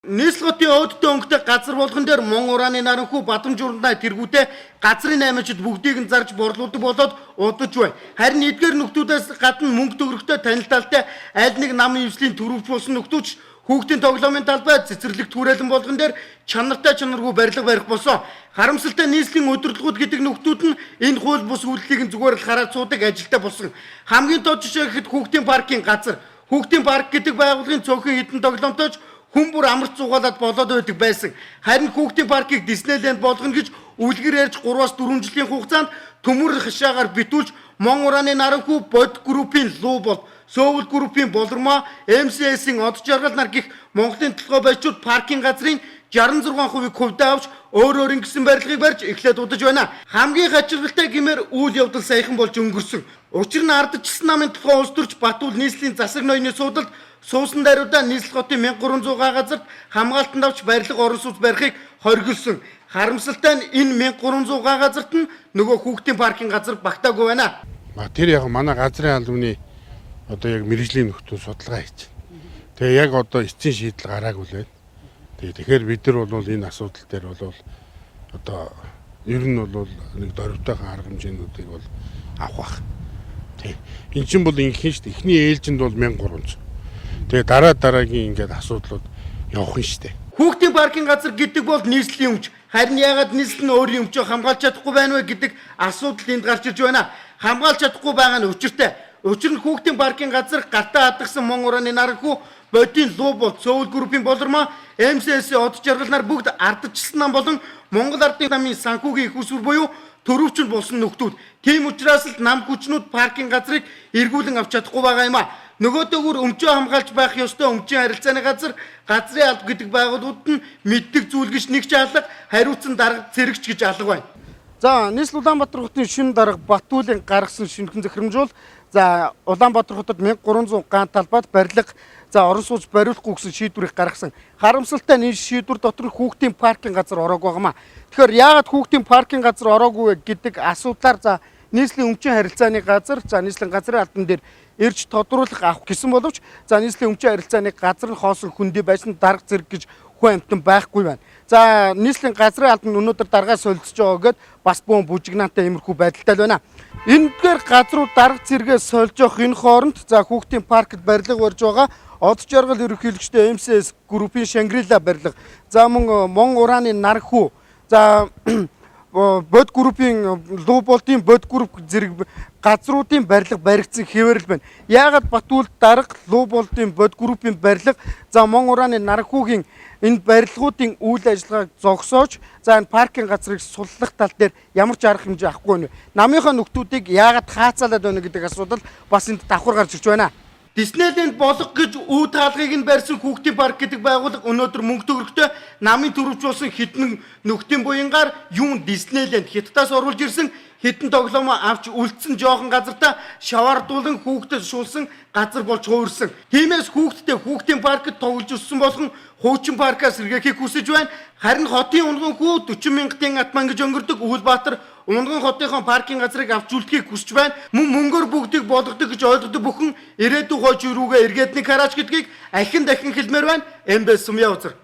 Нийслэл хотын өөдтэй өнгөтэй газар болгон дээр мон урааны наранхүү Бадамж урандаа тэргүүтээ газрын наймаачид бүгдийг нь зарж борлуулдаг болоод удаж бай. Харин эдгээр нөхдүүдээс гадна мөнгө төгрөгтэй танилталтай аль нэг нам эвслийн төрөвч болсон нөхдүүч хүүхдийн тоглоомын талбай цэцэрлэг түрээлэн болгон дээр чанартай чанаргүй барилга барих болсон. Харамсалтай нийслэлийн удирдлагууд гэдэг нөхдүүд нь энэ хууль бус үйлдэлийг нь зүгээр л хараад суудаг ажилтай болсон. Хамгийн тод жишээ гэхэд хүүхдийн паркийн газар. Хүүхдийн парк гэдэг байгууллагын цөөхөн хэдэн тоглоомтойч хүн бүр амарч зугаалаад болоод байдаг байсан. Харин хүүхдийн паркийг Диснейленд болгоно гэж үлгэр ярьж 3-4 жилийн хугацаанд төмөр хашаагаар битүүлж Мон урааны наранхүү бод группийн луу бол Сөүл группийн Болормоо, МСС-ийн Од жаргал нар гих Монголын толгой баячууд паркийн газрын 66%-ийг хувьдаа авч өөр өөр ингэсэн барилгыг барьж эхлээд удаж байна. Хамгийн хачирхалтай гэмээр үйл явдал саяхан болж өнгөрсөн. Учир нь ардчилсан намын толгой улс төрч Батүл нийслэлийн засаг ноёны суудалд суусан даруйдаа нийслэл хотын 1300 га газарт хамгаалтанд авч барилга орон сууц барихыг хоригдсон. Харамсалтай нь энэ 1300 га газарт нь нөгөө хүүхдийн паркийн газар багтаагүй байна. Тэр яг манай газрын албаны одоо яг мэргэжлийн нөхцөл судалгаа хийж. Тэгээ яг одоо эцсийн шийдэл гараагүй л байна. Тэгээ тэгэхээр бид нар бол энэ асуудал дээр бол одоо ер нь бол нэг дөрвтойхон арга хэмжээнүүдийг бол авах бах. Тэг. Эн чинь бол ингэх нь шүү дээ. Эхний ээлжинд бол 1300. Тэгээ дараа дараагийн ингээд асуудлууд явах нь шүү дээ. Хүүхдийн паркийн газар гэдэг бол нийслэлийн өмч. Харин яагаад нийслэл нь өөрийн өмчөө хамгаалж чадахгүй байна вэ гэдэг асуудал энд гарч ирж байна. Хамгаалж чадахгүй байгаа нь учиртай. Учир нь хүүхдийн паркийн газар гартаа хадгасан мон урааны наранхүү бодийн луу бол Сөүл группийн Болормоо, МСС Од жаргал нар бүгд ардчилсан нам болон Монгол Ардын намын санхүүгийн их усүр буюу төрөвчл болсон нөхдүүд. Тийм учраас л нам хүчнүүд паркийн газрыг эргүүлэн авч чадахгүй байгаа юм а. Нөгөөдөөгөр өмчөө хамгаалж байх ёстой өмчийн харилцааны газар газрын алба гэдэг байгууллагууд нь мэддэг зүйл гэж нэг ч алга, хариуцсан дарга цэрэгч гэж алга байна. За нийслэл Улаанбаатар хотын шинэ дарга Батүлийн гаргасан шинэхэн захирамж бол за Улаанбаатар хотод 1300 гаан талбайд барилга за орон сууц бариулахгүй гэсэн шийдвэрийг гаргасан. Харамсалтай нь энэ шийдвэр дотор хүүхдийн паркийн газар ороогүй байгаа маа. Тэгэхээр яагаад хүүхдийн паркийн газар ороогүй вэ гэдэг асуудлаар за нийслэлийн өмчийн харилцааны газар за нийслэлийн газрын албан дээр ирж тодруулах авах гэсэн боловч за нийслэлийн өмчийн харилцааны газар нь хоосон хөндий байсан дарга зэрэг гэж хүн амьтан байхгүй байна. За нийслэлийн газрын албан өнөөдөр даргаа солилцож байгаа гэд бас бөөн бүжигнаантай иймэрхүү байдалтай л байна. Эндгээр газруу дарга зэрэгээ сольж явах энэ хооронд за хүүхдийн паркт барилга барьж байгаа Од жаргал ерөнхийлөгчтэй МСС группийн Шангрила барилга. За мөн Мон урааны нархүү. За бод группийн луу болдын бод групп зэрэг газруудын барилга баригдсан хэвээрэл байна. Яагаад Батүл дарга луу болдын бод группийн барилга за Мон урааны нархүүгийн энэ барилгуудын үйл ажиллагааг зогсоож за энэ паркийн газрыг суллах тал дээр ямар ч арга хэмжээ авахгүй байна. Намынхаа нөхдүүдийг яагаад хаацаалаад байна гэдэг асуудал бас энд давхар гарч ирж байна. Диснейленд болго гэж үе таалгыг нь барьсан хүүхдийн парк гэдэг байгууллага өнөөдөр мөнгө төгрөгтэй намын төрөвч болсон хэдэн нөхдийн буянгаар юун Диснейленд Хятадаас оруулж ирсэн хэдэн тоглоомоо авч үлдсэн жоохон газартаа шавардуулан хүүхдэд шуулсан газар болж хувирсан. Тиймээс хүүхдтэй хүүхдийн паркт тоглож өссөн болгон хуучин паркаас сэргээхийг хүсэж байна. Харин хотын унган хүү 40 мянгатын атман гэж өнгөрдөг Үүлбаатар Унган хотынхон паркийн газрыг авч үлдэхийг хүсэж байна. Мөн мөнгөөр бүгдийг болгодог гэж ойлгодог бүхэн ирээдүйн хойч рүүгээ эргээд нэг хараач гэдгийг ахин дахин хэлмээр байна. МБ Сумья узар.